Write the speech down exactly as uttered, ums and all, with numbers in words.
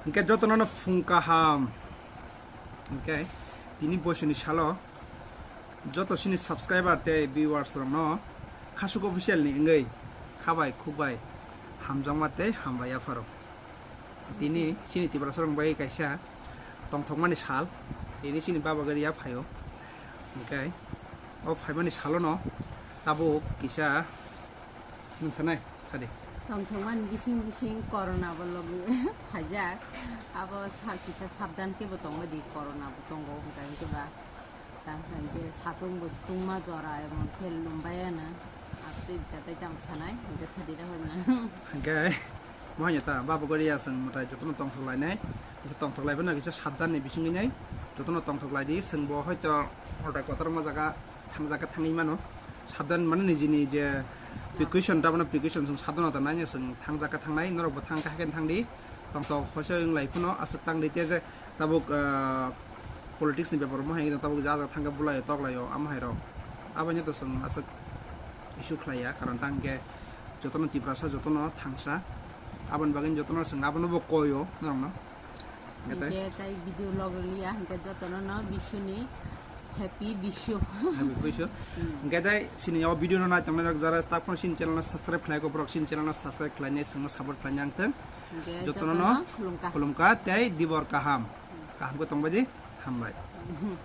Hwnkhe jotono no phung kaham. Hwnkhe tini boisoni salo joto chini subscriber tei viewers rokno Khasuk Official ni wngwi khabai khukbai hamjakma tei hambai yapharo. Tini chini Tiprasa rok bai kaisa tongthokmani sal, tini chini Baba Gari ya phaio. Hwnkhe o phaimani salono tabuk kisa nwng sanai sadi. Tongthokmani bising bising corona bo logi phaijak. Abo sa kisa sabdan khe bo tongma di, corona bo tongo hwnkhe hwnkhe ba. Tang hwnkhe satung bo tungma jora emon khe lumbaiya no. Abtwi bita tei tang sanai hwnkhe sadi da horna. Hwnkhe mohanya ta Baba Gari ya chwng mwtai jotono tongthok lainai. Kisa tongthok lai phano kisa sabdan ni bisingwi nai. Jotono tongthok lai di, chwng bo hoito order kotor ma jaga thangjak khe thangwi mano. Sabdan mane nijini je precaution, tabano precaution chwng sabdan o tongnai, chwng thangjak khe thangnai, norok bo thang khe hakhe thang di. Tongthok hoise wng lai phano aswk tang di, te je tabuk, ah, politics ni bepar mo hai tabuk ja ja thang khe bulai tok lai o, amo hai rok. Abo ni to chwng aswk issue khlai ya, karon tang khe jotono Tiprasa, jotono thangsa. Aboni bagwi jotono chwng abono bo koi o norok no. Hwnkhe tai video log rwliya, hwnkhe jotono no Bishuni happy Bishu. Happy Bishu. Hmm. Hwnkhe tai chini o video no nai tongnai rok jara tak phano chini channel no subscribe khlai ko, borok chini channel no subscribe khlai nai, chwngno support khlai nai ang thung. Hwnkhe jotono no jotono khulumkha. Khulumkha tei dibor kaham. Hmm. Kaham khe tongbai di, hambai. Hmm.